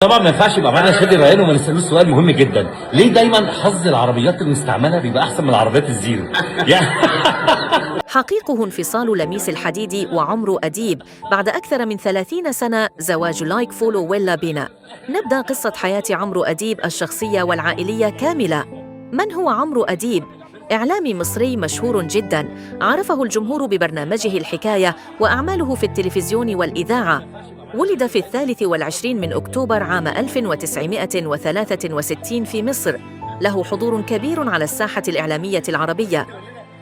طبعا ما ينفعش يبقى معانا شادي ريان وما نسالوش سؤال مهم جدا. ليه دايما حظ العربيات المستعملة بيبقى احسن من العربيات ال zero يعني؟ حقيقة انفصال لميس الحديدي وعمرو أديب بعد أكثر من 30 سنة زواج. like، follow ويلا بينا نبدأ قصة حياة عمرو أديب الشخصية والعائلية كاملة. من هو عمرو أديب؟ إعلامي مصري مشهور جداً، عرفه الجمهور ببرنامجه الحكاية وأعماله في التلفزيون والإذاعة. ولد في 23 من أكتوبر عام 1963 في مصر. له حضور كبير على الساحة الإعلامية العربية.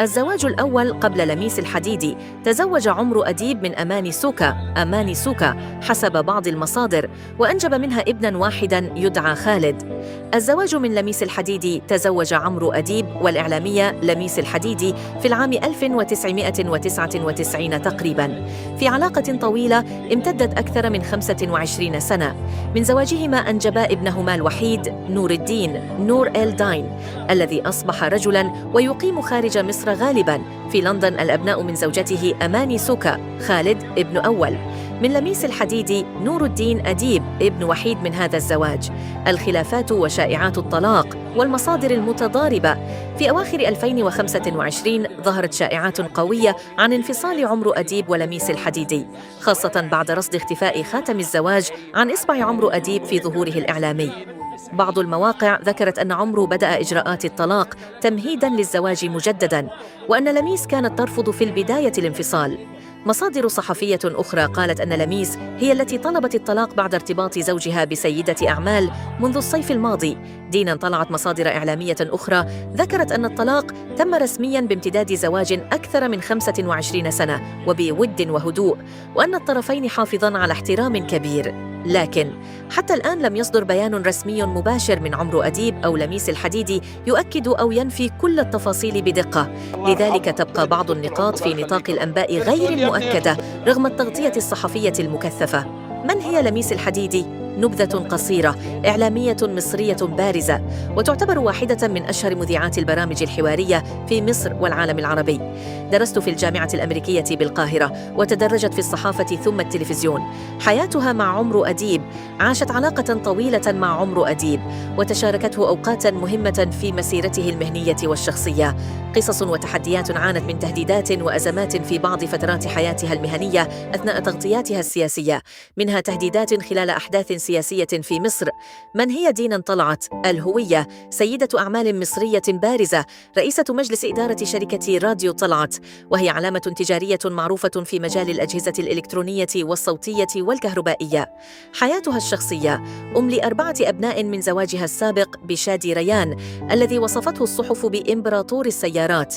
الزواج الأول قبل لميس الحديدي، تزوج عمرو أديب من أماني سوكا، أماني سوكا حسب بعض المصادر، وأنجب منها ابناً واحداً يدعى خالد. الزواج من لميس الحديدي، تزوج عمرو أديب والإعلامية لميس الحديدي في العام 1999 تقريباً، في علاقة طويلة امتدت أكثر من 25 سنة. من زواجهما أنجبا ابنهما الوحيد نور الدين، نور إل داين، الذي أصبح رجلاً ويقيم خارج مصر غالباً في لندن. الأبناء من زوجته أماني سوكا: خالد ابن أول، من لميس الحديدي نور الدين أديب ابن وحيد من هذا الزواج. الخلافات وشائعات الطلاق والمصادر المتضاربة. في أواخر 2025 ظهرت شائعات قوية عن انفصال عمرو أديب ولميس الحديدي، خاصة بعد رصد اختفاء خاتم الزواج عن إصبع عمرو أديب في ظهوره الإعلامي. بعض المواقع ذكرت أن عمرو بدأ إجراءات الطلاق تمهيداً للزواج مجدداً، وأن لميس كانت ترفض في البداية الانفصال. مصادر صحفية أخرى قالت أن لميس هي التي طلبت الطلاق بعد ارتباط زوجها بسيدة أعمال منذ الصيف الماضي. دينا طلعت مصادر إعلامية أخرى ذكرت أن الطلاق تم رسمياً بامتداد زواج أكثر من 25 سنة وبود وهدوء، وأن الطرفين حافظا على احترام كبير. لكن حتى الآن لم يصدر بيان رسمي مباشر من عمرو أديب أو لميس الحديدي يؤكد أو ينفي كل التفاصيل بدقة، لذلك تبقى بعض النقاط في نطاق الأنباء غير المؤكدة رغم التغطية الصحفية المكثفة. من هي لميس الحديدي؟ نبذة قصيرة: إعلامية مصرية بارزة، وتعتبر واحدة من أشهر مذيعات البرامج الحوارية في مصر والعالم العربي. درست في الجامعة الأمريكية بالقاهرة وتدرجت في الصحافة ثم التلفزيون. حياتها مع عمرو أديب: عاشت علاقة طويلة مع عمرو أديب وتشاركته أوقاتا مهمة في مسيرته المهنية والشخصية. قصص وتحديات: عانت من تهديدات وأزمات في بعض فترات حياتها المهنية أثناء تغطياتها السياسية، منها تهديدات خلال أحداث سياسية في مصر. من هي دينا طلعت؟ الهوية: سيدة أعمال مصرية بارزة، رئيسة مجلس إدارة شركة راديو طلعت، وهي علامة تجارية معروفة في مجال الأجهزة الإلكترونية والصوتية والكهربائية. حياتها الشخصية: أم لأربعة أبناء من زواجها السابق بشادي ريان الذي وصفته الصحف بإمبراطور السيارات.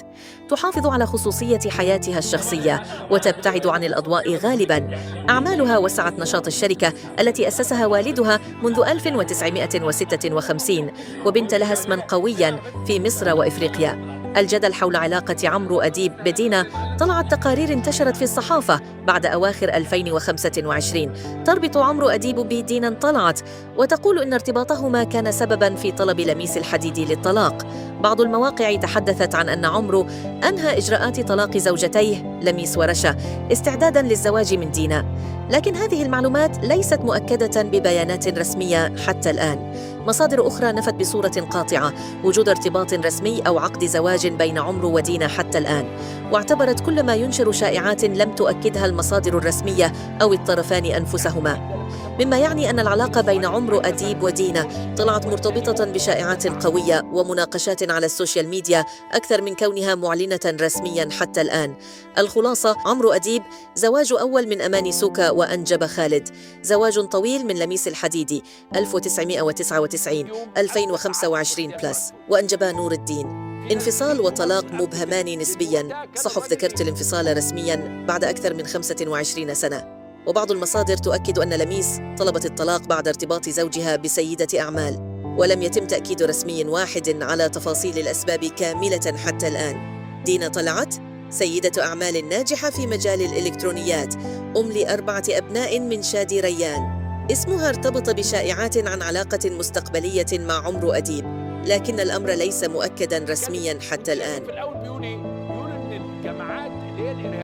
تحافظ على خصوصية حياتها الشخصية وتبتعد عن الأضواء غالباً. أعمالها: وسعت نشاط الشركة التي أسسها والدها منذ 1956 وبنت لها اسما قويا في مصر وإفريقيا. الجدل حول علاقة عمرو أديب بدينا طلعت: تقارير انتشرت في الصحافة بعد أواخر 2025 تربط عمرو أديب بدينا طلعت، وتقول إن ارتباطهما كان سببا في طلب لميس الحديدي للطلاق. بعض المواقع تحدثت عن أن عمرو أنهى إجراءات طلاق زوجتيه لميس ورشا استعدادا للزواج من دينا، لكن هذه المعلومات ليست مؤكدة ببيانات رسمية حتى الآن. مصادر أخرى نفت بصورة قاطعة وجود ارتباط رسمي أو عقد زواج بين عمرو ودينا حتى الآن، واعتبرت كل ما ينشر شائعات لم تؤكدها المصادر الرسمية أو الطرفان أنفسهما، مما يعني أن العلاقة بين عمرو أديب ودينا طلعت مرتبطة بشائعات قوية ومناقشات على السوشيال ميديا أكثر من كونها معلنة رسميا حتى الآن. الخلاصة: عمرو أديب، زواج أول من أماني سوكا وأنجب خالد، زواج طويل من لميس الحديدي 1999 2025 plus وأنجب نور الدين، انفصال وطلاق مبهمان نسبيا، صحف ذكرت الانفصال رسميا بعد أكثر من 25 سنة، وبعض المصادر تؤكد أن لميس طلبت الطلاق بعد ارتباط زوجها بسيدة أعمال، ولم يتم تأكيد رسمي واحد على تفاصيل الأسباب كاملة حتى الآن. دينا طلعت، سيدة أعمال ناجحة في مجال الإلكترونيات، أم لأربعة أبناء من شادي ريان. اسمها ارتبط بشائعات عن علاقة مستقبلية مع عمرو أديب، لكن الأمر ليس مؤكدا رسميا حتى الآن. في الاول بيقول ايه؟ بيقول ان الجماعات اللي هي الارهابية